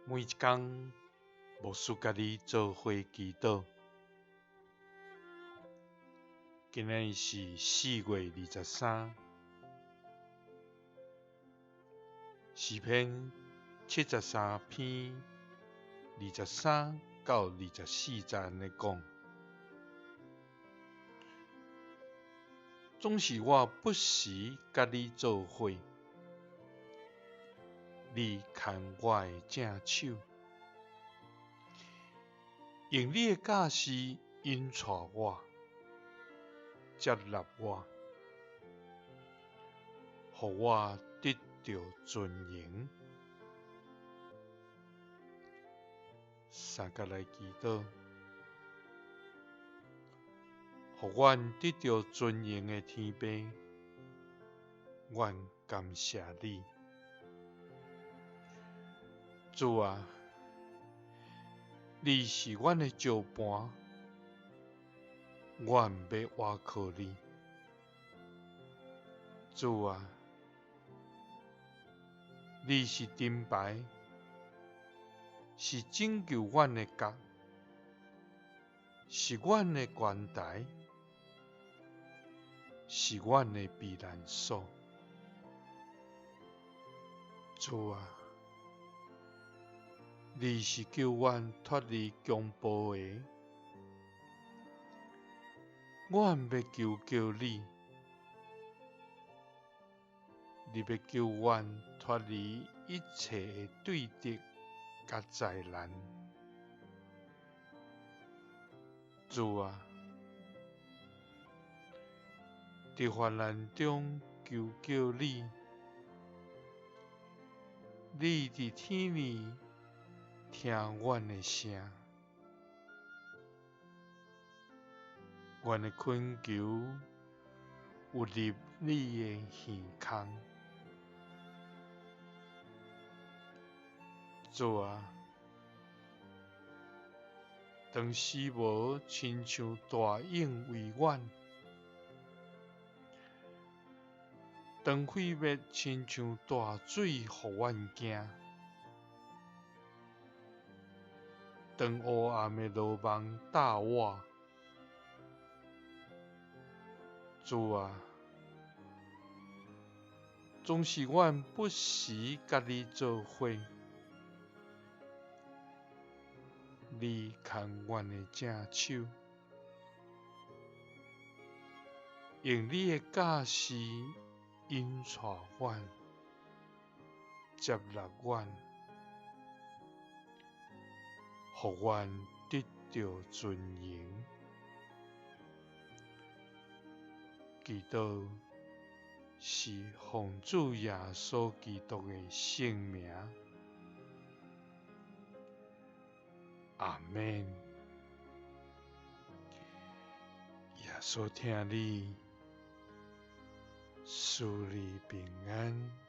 每一工，牧師佮你做伙祈禱。今仔日是4月23，詩篇73篇23到24節按呢講：總是我不時佮你做伙。你牽我的正手，用你的教示引帶我，接納我，予我得著尊榮。三佮來祈禱，予阮得著尊榮的天父，阮感謝你。主啊，你是阮的石磐，阮欲倚靠你。主啊，你是盾牌，是拯救阮的角，是阮的關台，是阮的避難所。主啊，你是救阮脫離強暴的，阮欲求告你，你欲救阮脫離一切的對敵佮災難。主啊，佇患難中求告你，你佇天裡聽阮的聲，阮的懇求有入你的耳空。主啊，當死無親像大湧圍阮，當毀滅親像大水予阮驚，當烏暗的羅網罩我，主啊，總是阮不時佮你做伙，你牽阮的正手，用你的教示引帶阮，接納阮，予阮得著尊榮。祈禱是奉主耶穌基督的聖名。阿們。耶穌疼你，賜你平安。